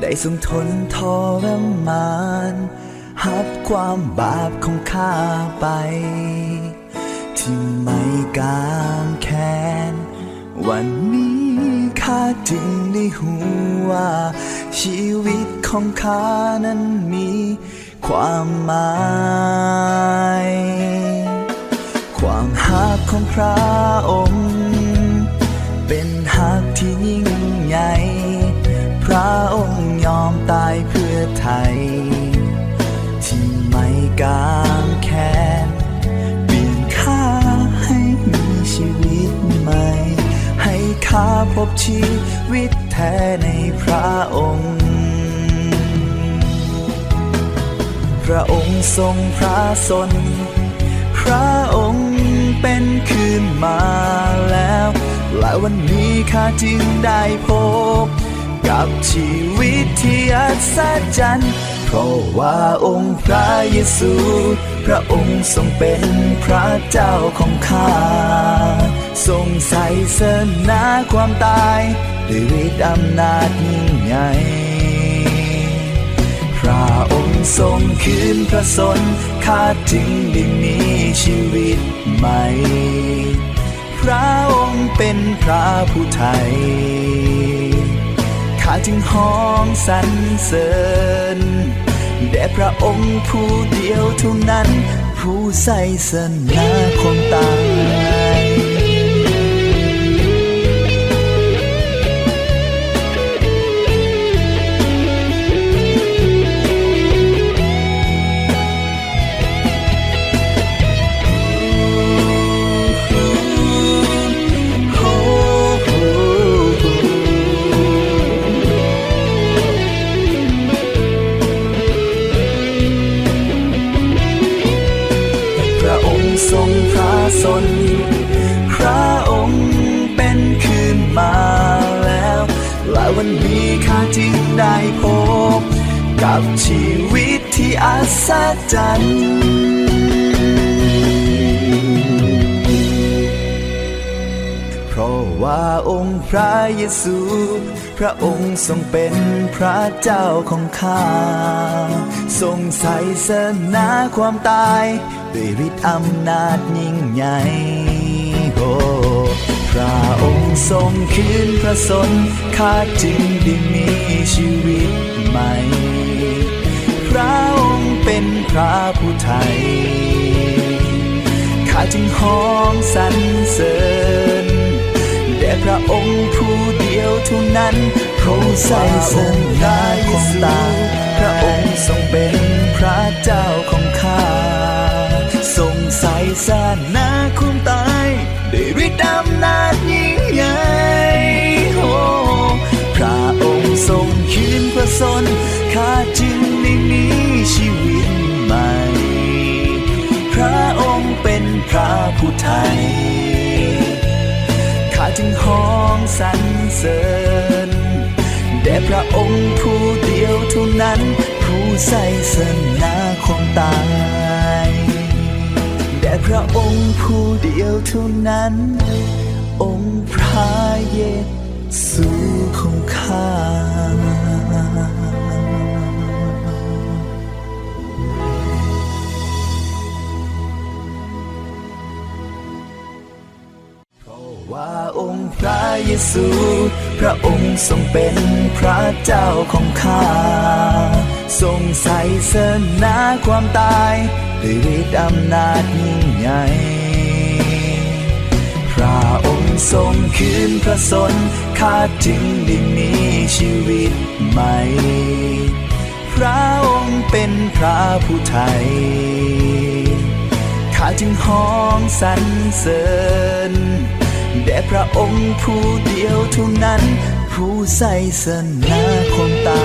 ໄດ້ຊົງທົນທໍລະມານ ຮັບຄວາມບາບຂອງຂ້າໄປ ທີ່ໄມ້ກາງແຂນ ວັນນີ້ຂ້າຈຶ່ງໄດ້ຮູ້ວ່າ ຊີວິດຂອງຂ້ານັ້ນມີຄວາມໝາຍ. ຄວາມຮັກຂອງພຣະອົງ ເປັນຮັກທີ່ຍິ່ງໃຫຍ່, ພຣະອົງຍອມຕາຍເພື່ອໄຖ່ ທີ່ໄມ້ກາງແຂນ ປ່ຽນຂ້າໃຫ້ມີຊີວິດໃໝ່, ໃຫ້ຂ້າພົບຊີວິດແທ້ໃນພຣະອົງ. ພຣະອົງຊົງພຣະຊົນ, ພຣະອົງເປັນຄືນມາແລ້ວ, ແລະ ວັນນີ້ຂ້າຈຶ່ງໄດ້ພົບ ກັບຊີວິດທີ່ອັດສະຈັນ, ເພາະວ່າອົງພຣະເຢຊູ ພຣະອົງຊົງເປັນພຣະເຈົ້າຂອງຂ້າ, ຊົງໄຊຊະນະຄວາມຕາຍ ດ້ວຍລິດອຳນາດຍິ່ງໃຫຍ່. ພຣະອົງຊົງຄືນພຣະຊົນ, ຂ້າຈຶ່ງໄດ້ມີຊີວິດໃໝ່. ພຣະອົງເປັນພຣະຜູ້ໄຖ່, ຂ້າຈຶ່ງຮ້ອງສັນເສີນ ແດ່ພຣະອົງຜູ້ດຽວເທົ່ານັ້ນ ຜູ້ໄຊຊະນະຄວາມຕາຍ. ພຣະອົງຊົງພຣະຊົນ, ພຣະອົງເປັນຄືນມາແລ້ວ, ແລະ ວັນນີ້ຂ້າຈຶ່ງໄດ້ພົບກັບຊີວິດ ທີ່ອັດສະຈັນ, ເພາະວ່າອົງພຣະເຢຊູ ພຣະອົງຊົງເປັນພຣະເຈົ້າຂອງຂ້າ, ຊົງໄຊຊະນະຄວາມຕາຍ ດ້ວຍລິດອຳນາດຍິ່ງໃຫຍ່. ໂອ້ ພຣະອົງຊົງຄືນພຣະຊົນ, ຂ້າຈຶ່ງໄດ້ມີຊີວິດໃໝ່. ພຣະອົງເປັນພຣະຜູ້ໄຖ່, ຂ້າຈຶ່ງຮ້ອງສັນເສີນ ແດ່ພຣະອົງຜູ້ດຽວເທົ່ານັ້ນ, ຜູ້ໄຊຊະນະຄວາມຕາຍ. ພຣະອົງຊົງເປັນພຣະເຈົ້າຂອງຂ້າ, ຊົງໄຊຊະນະຄວາມຕາຍ ດ້ວຍລິດອຳນາດຍິ່ງໃຫຍ່. ໂອ້ ພຣະອົງຊົງຄືນພຣະຊົນ, ຂ້າຈຶ່ງໄດ້ມີຊີວິດໃໝ່. ພຣະອົງເປັນພຣະຜູ້ໄຖ່, ຂ້າຈຶ່ງຮ້ອງສັນເສີນ ແດ່ພຣະອົງຜູ້ດຽວເທົ່ານັ້ນ, ຜູ້ໄຊຊະນະຄວາມຕາຍ. ແດ່ພຣະອົງຜູ້ດຽວເທົ່ານັ້ນ, ອົງພຣະເຢຊູຂອງຂ້າ. ເພາະວ່າອົງພຣະເຢຊູ ພຣະອົງຊົງເປັນພຣະເຈົ້າຂອງຂ້າ, ຊົງໄຊຊະນະຄວາມຕາຍ ດ້ວຍລິດອຳນາດຍິ່ງໃຫຍ່. ພຣະອົງຊົງຄືນພຣະຊົນ, ຂ້າຈຶ່ງໄດ້ມີຊີວິດໃໝ່. ພຣະອົງເປັນພຣະຜູ້ໄຖ່, ຂ້າຈຶ່ງຮ້ອງສັນເສີນ ແດ່ພຣະອົງຜູ້ດຽວເທົ່ານັ້ນ, ຜູ້ໄຊຊະນະຄວາມຕາ